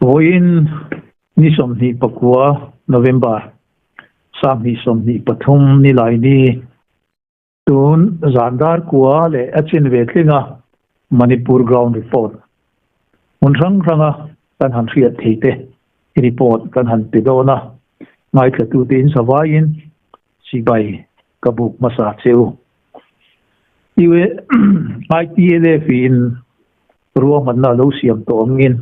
Vawiin ni 29 November 2023 Nilaini tun zan dar kua leh a chin ve tling a Manipur Ground Report hmun hrang hranga kan han hriat thei te report kan han pe dawn a, ngaithlatute in savaiin Sipai ka buk hmasa che u. ITLF in ruahmanna a lo siam tawh angin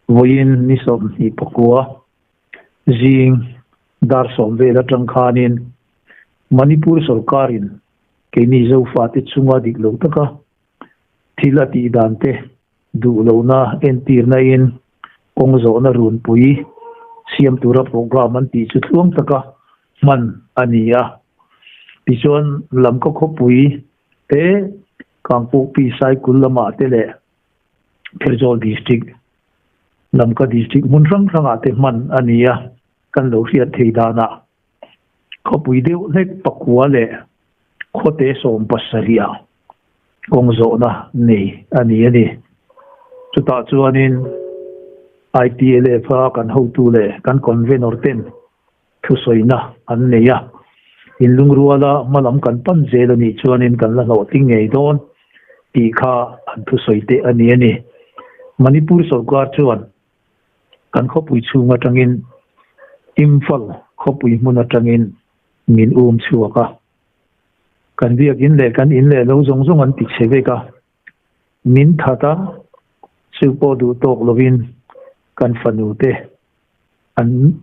vawiin ni 29 zing dar 10 vel atang khanin Manipur sorkarin keini Zofate chunga dik lo taka thil a tih dan te duh lohna entirna in kawng zawhna runpui siam tura program an tih chu tluang taka hman a ni a. Tichuan Lamka khawpui te Kangpokpi Saikul lamah te leh Pherzawl District, Lamka District hmun hrang hrangah te hman a ni a, kan lo hriat thei danah khawpui deuh hlek pakua leh khawte 70 ah kawng zawhna nei a ni a ni. Chutah chuanin ITLF a kan hotu leh kan convenor ten thusawina an nei a, inlungruala hmalam kan pan zel a nih chuanin kan la hlawhtling ngei dawn tih kha an thusawi te a ni a ni. Manipur sorkar chuan kan khawpui chhung atangin Imphal khawpui hmun atangin min um chhuak a, kan biakin leh kan in leh lo zawng zawng an ti chhe vek a, min that a, chu pawh duh tawk lovin kan fanu te an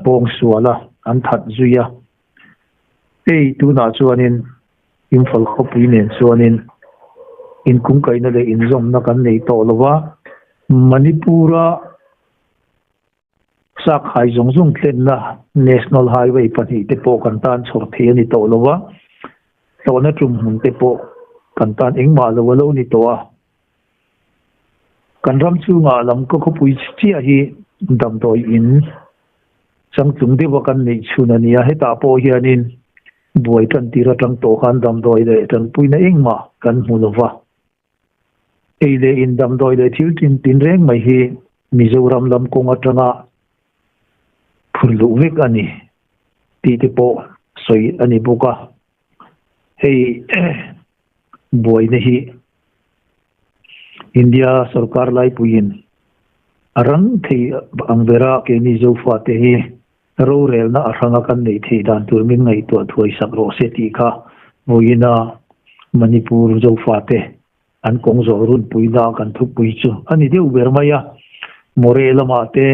pawng sual a, an that zui a. Hei tunah chuanin Imphal khawpui nen chuanin inkungkaihna leh inzawmna kan nei tawh lo va, Manipur-a Sakhai zawng zawng tlenna National Highway pahnih te pawh kan tan chhawr thei a ni tawh lo va, tlawhna tum hmun te pawh kan tan engmah lo a lo ni tawh a. Kan ram chungah lam ka khawpui chiah hi damdawi in changtlung deuha kan neih chhun a ni a, hetah pawh hianin buai tan tir atang tawh khan damdawi leh tanpuina engmah kan hmu lo va. Ei leh in damdawi leh thil tin tin reng mai hi Mizoram lam kawng atanga phur luh vek a ni tih te pawh sawi a ni bawk a. Hei buaina hi India sorkar laipuiin a rang thei ang bera keini Zofate hi rorelna a hranga kan neih theih dan tur min ngaihtuah thuai sak rawh se tih kha vawiina Manipur Zofate an kawng zawh runpuina kan thupui chu a ni deuh ber mai a. Moreh lamah te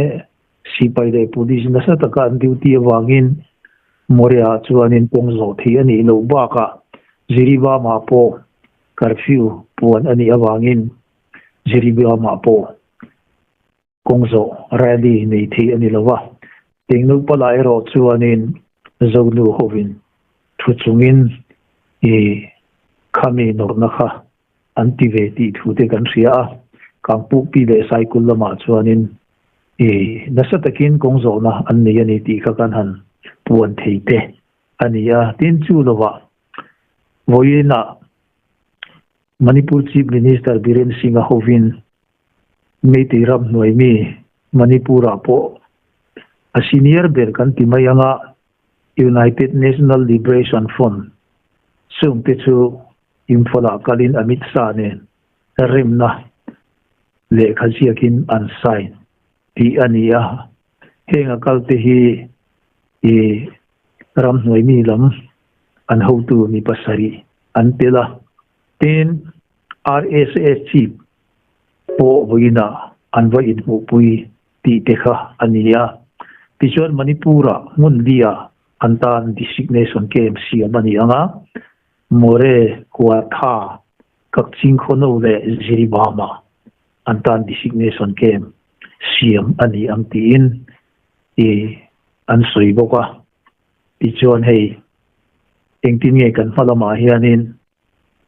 sipai leh police nasa taka an duty avangin Moreh-ah chuanin kawng zawh theih a nih loh bakah Jiribam-ah pawh curfew puan a nih avangin Jiribam-ah pawh kawng zawh rally nei theih a ni lo va. Tengnupa-lah erawh chuanin Zonu hovin thu chungin i khami nawrhna kha an ti ve tih thu te kan hria a, Kangpukpi leh Saikul lamah chuanin i nasa takin kawng zawhna an nei a ni tih kha kan han puan thei te a ni a. Tin, chu lovah vawiinah Manipur Chief Minister Biren Singh-a hovin Meitei ram hnuai mi Manipur-ah pawh a senior ber kan ti mai ang a, United National Liberation Front chungte chu Imphal-ah kalin Amit Shah nen remna lehkha ziakin an sign tih a ni a. Heng a kalte hi i ramhnuai mi lam an hotu mi pasarih an tel a. Tin, RSS chief pawh vawiinah an va inhmuhpui tih te kha a ni a. Tichuan Manipur-ah hmun li-ah an tan designation camp siam a ni ang a. More, Kuatha, Kakching Khawno leh Jiribama an tan designation camp siam a ni ang tiin i an sawi bawk a. Tichuan hei engtin nge kan hma lamah hianin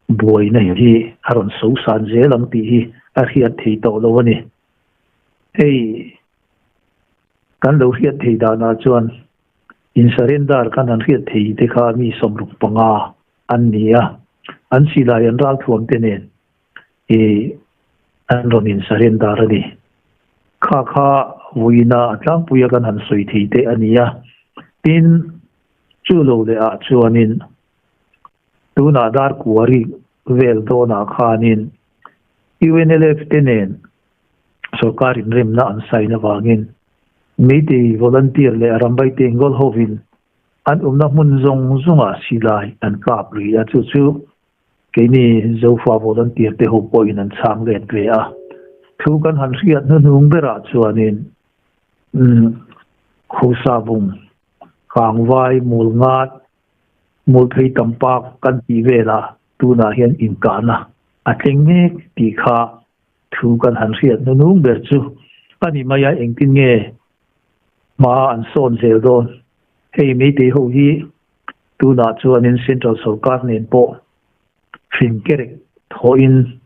buaina hi a rawn so san zel ang tih hi a hriat thei tawh lo a ni. Hei kan lo hriat thei danah chuan In surrender kan han hriat thei te kha mi 65 an ni a, an silai an ralthuam te nen i an rawn in surrender a ni. Kha kha vawiina a tlangpuia kan han sawi thei te a ni a. Tin, chu lo leh ah chuanin tunah dar kuari vel dawnah khanin UNLF te nen sorkar inremna an sign avangin Meitei volunteer leh Rambaite Ngol hovin an awmna hmun zawng zawngah silai an kap rih a, chu chu keini Zofa volunteer te ho pawhin an chhang let ve a. Thu kan han hriat hnuhnung berah chuanin Khosabung, Kangvai, Mulngat, Mulphei Tampak kan tih velah tunah hian inkahna a thleng mek tih kha Thu kan han hriat hnunung ber chu a ni mai a, engtin nge hma an sawn zel dawn? Hei Meitei ho hi tunah chuanin Central sawrkar nen pawh hrim kerek thawhin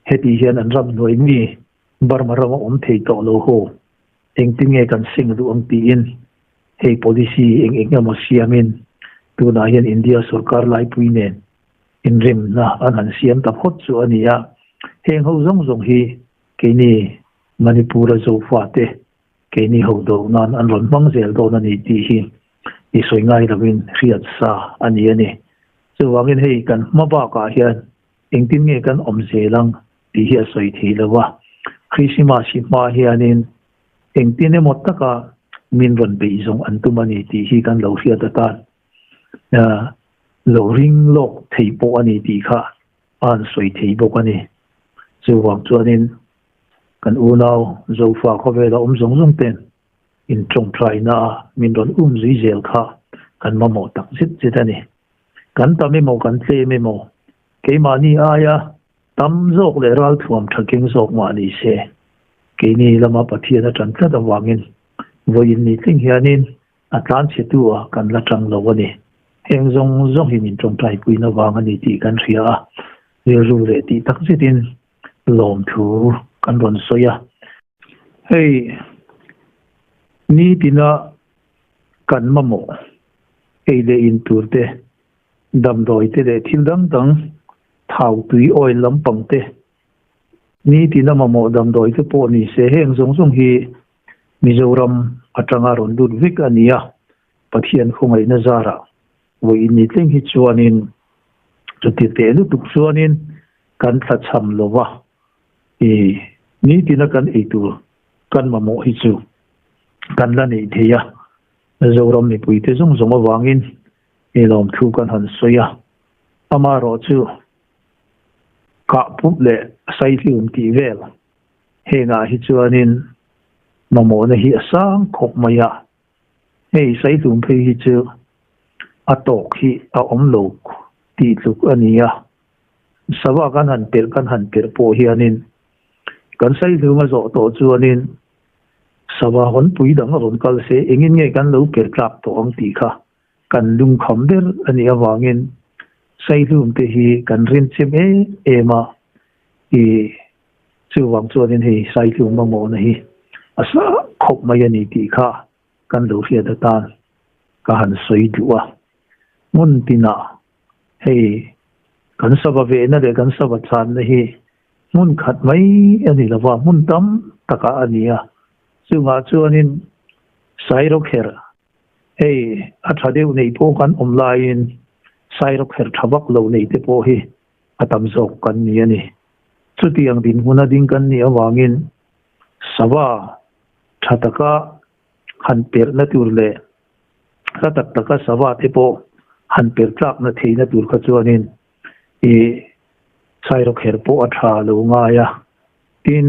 heti hian an ram hnuai mi Burma rama awm thei tawh lo ho engtin nge kan seng duh ang tiin hei policy eng eng emaw siamin tunah hian India sawrkar laipui nen Inrimna an han siam ta phawt chu a ni a, heng ho zawng zawng hi keini Manipur-a Zofate keini ho do nan an rawn hmang zel dawn a ni tih hi i sawi ngai lovin hriat sa a ni a ni. Chuvangin hei kan hma bakah hian engtin nge kan awm zel ang tih hi a sawi thei lo a, Krismas hi hma hianin engtin emaw taka min rawn beih zawng an tum a ni tih hi kan lo hriat atan lo ring lawk thei pawh a ni tih kha a han sawi thei bawk a ni. Chuvang chuanin kan unau Zofa khawvela awm zawng zawng ten intawngtaina a min rawn um zui zel kha kan mamawh tak zet zet a ni. Kan tam emaw kan tlem emaw keimahni aia tam zawk leh ralthuam tha keng zawk mah ni se keini lama Pathian a tan tlat avangin vawiin ni tling hianin A tlanchhetu ah kan la tang lo a ni. Heng zawng zawng hi min tawngtaipuina vang a ni tih kan hria a, rilru leh tih tak zetin lawmthu kan rawn sawi a. Hei nitina kan mamawh ei leh in tur te, damdawi te leh thil dang dang, thau tui oil lampang te, nitina mamawh damdawi te pawh ni se heng zawng zawng hi Mizoram atanga rawn lut vek a ni a, Pathian khawngaihna zarah vawiin ni thleng hi chuanin chuti teh lutuk chuanin kan thlachham lo va, i nitina kan ei tur kan mamawh hi chu kan la neih thei a, Zoram mipuite zawng zawng avangin i lawmthu kan han sawi a, amaherawhchu kahpup leh saihlum tih vel Hengah hi chuanin mamawhna hi a sang khawp mai a, hei Saihlum phei hi chu a tawk hi a awm lo tih tluk a ni a, sava kan han perh kan han perh pawh hianin kan Saihlum a zawh tawh chuanin sava hawnpui dang a rawn kal se engin nge kan lo perh tlak tawh ang tih kha kan lungkham ber a nih avangin Saihlum te hi kan rinchim em em a, i Chuvang chuanin hei Saitlung mamawhna hi a sa khawp mai a ni tih kha kan lo hriat atan ka han sawi duh a. Hmun tinah hei kan sava vehna leh kan sava channa hi hmun khat mai a ni lova, hmun tam takah a ni a. Chungah chuanin Sairawkherh hei a tha deuh neih pawh kan awm laiin Sairawkherh tha vak lo neih te pawh hi a tam zawk kan ni a ni. Chutiang dinhmuna ding kan nih avangin sava tha taka han perhna tur leh hla tak taka sava te pawh han perh tlakna theihna tur kha chuanin i Sairawkherh pawh a tha lo ngai a. Tin,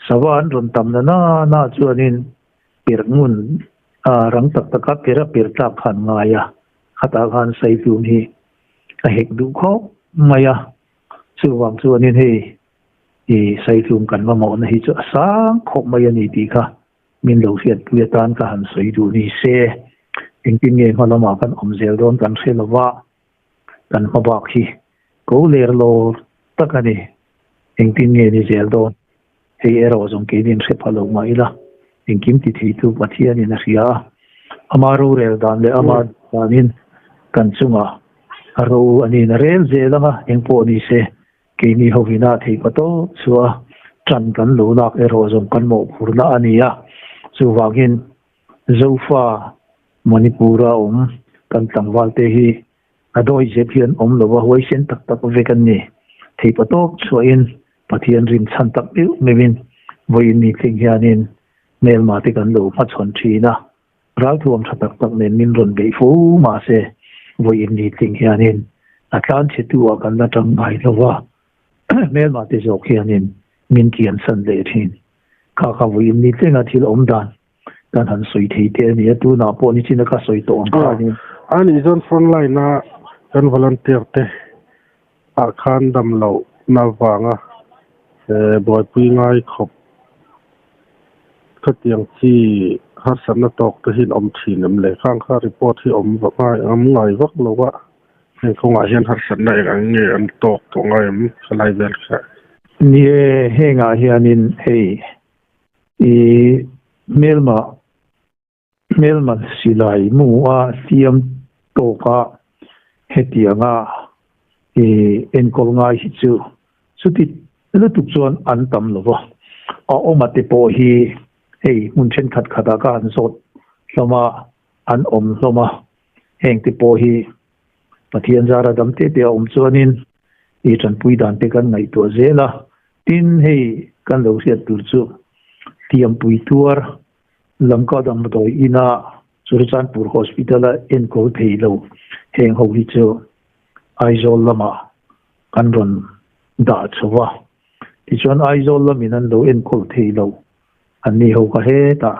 sava an rawn tam na na na chuanin perh ngun rang tak taka perh a perh tlak khan ngai a, khatah khan Saitlum hi a hek duh khawp mai a, chuvang chuanin hei i Saitlum kan mamawhna hi chu a sang khawp mai a ni tih kha min lo hriatpui atan ka han sawi duh ni se, engtin nge hma lamah kan awm zel dawn kan hre lo va, kan hma bak hi ko ler lawr tak a ni, engtin nge ni zel dawn, hei erawh zawng keinin hre pha lo mah ila, engkim ti theitu Pathianin a hria a, ama rorel dan leh ama danin kan chungah a ro a niin a rel zel ang a, engpawh ni se keini hovina theih pa tawp chu a. Ṭan kan lo lak erawh zawng kan mawhphurhna a ni a, chuvangin Zofa Manipur-a awm kan tlangvalte hi a dawi zep hian awm lova huaisen tak tak vek an ni. Theipa tawp chhuahin Pathian rinchhan tak meuh meuhin vawiin ni tling hianin hmelma te kan lo hmachhawn ṭhin a, ralthuam ṭha tak tak nen min rawn beih fo mahse vawiin ni tling hianin a tlanchhetu ah kan la ṭang ngai lo va. Hmelmah te zawk hianin min kiansan leh thin. Kha kha vawiin ni tlenga thil awm dan kan han sawi thei te a ni a, tunah pawh nichina ka sawi tawh ang khanin. A nih chuan frontline a kan volunteer te ah khan dam loh na vanga buaipui ngai khawp khatiang chi harsatna tawk te hi an awm thin em le? Khang kha report hi awm ngai vak lo a. Heng kawngah hian harsatna eng ang nge an tawk tawh ngai em khalai vel kha? Ni e, hengah hianin hei i hmelma hmelma silai mu a hliam tawka hetianga i enkawl ngai hi chu chuti lutuk chuan an tam lo va. A awma te pawh hi hei hmun thenkhat khatah ka han zawt hlawm a, an awm hlawm a, heng te pawh hi Pathian zara dam te te a awm chuanin i tanpui dan te kan ngaihtuah zel a, tin hei kan lo hriat tur chu Tiampui tuar Lamka damdawi ina Churachandpur Hospital a enkawl thei lo heng ho hi chu Aizawl lamah kan rawn dah chho a, tichuan Aizawl lamin an lo enkawl thei lo an ni ho kha hetah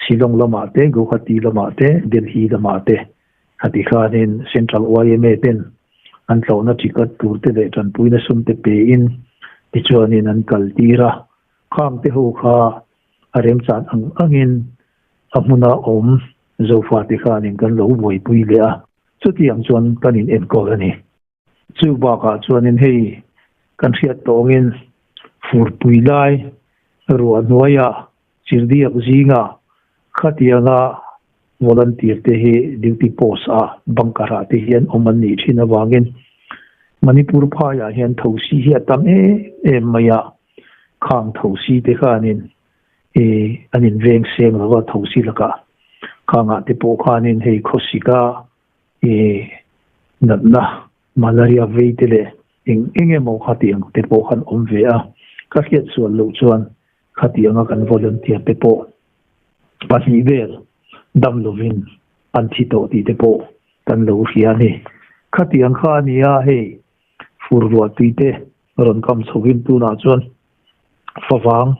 Shillong lamah te, Guwahati lamah te, Delhi lamah te khati khanin Central yma ten an tlawhna ticket tur te leh tanpuina sum te pein tichuanin an kal tir a. Khang te ho kha a remchan ang angin a hmuna awm Zofate khanin kan lo buaipui leh a, chutiang chuan kan in enkawl a ni. Chu bakah chuanin hei kan hriat tawngin furpui lai ruah hnuaiah chirdiak zingah khatianga volunteer te hi duty post ah bunker ah te hian awm an nih thin avangin Manipur phaiah hian thosi hi a tam em em mai a, khang thosi te khanin ih an inveng seng lova thosi lakah khangah te pawh khanin hei khawsika I natna malaria vei te leh eng eng emaw khatiang te pawh khan awm ve a, ka hriat sual loh chuan khatianga kan volunteer te pawh pahnih vel dam lovin an thi tawh tih te pawh kan lo hria a ni. Khatiang kha a nia hei fur ruah tui te rawn kam chhovin tunah chuan favang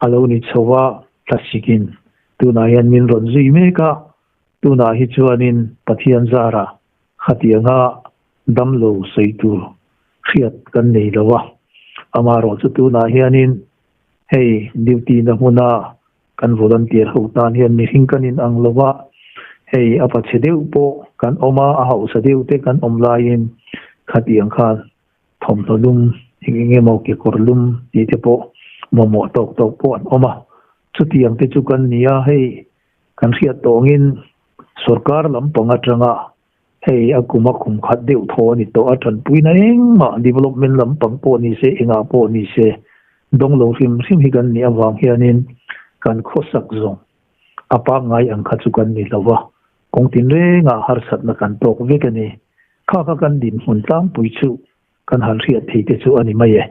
a lo ni chho a, thlasik-in tunah hian min rawn zui mek a. Tunah hi chuanin Pathian zarah khatianga damlo sawi tur hriat kan nei lo a, amaherawh chu tunah hianin hei duty na hmuna kan volunteer ho tan hian mihring kan inang lo a, hei a pachhe deuh pawh kan awm a, a hausa deuh te kan awm laiin khatiang khan thawmhnaw lum eng eng emaw kekawr lum tih te pawh mamawh tawk tawk pawh an awm a, chutiang te chu kan ni a, hei Kan hriat tawngin sorkar lampang atanga hei a kum a kum khat deuh thaw a ni tawh a, tanpuina engmah development lampang pawh ni se engah pawh ni se dawng lo hrim hrim hi kan nih avang hianin kan khawsak zawng a pangngai ang kha chu kan ni lo va, kawng tinrengah harsatna kan tawk vek a ni. Kha kha kan dinhmun tlangpui chu kan han hriat thei te chu a ni mai e.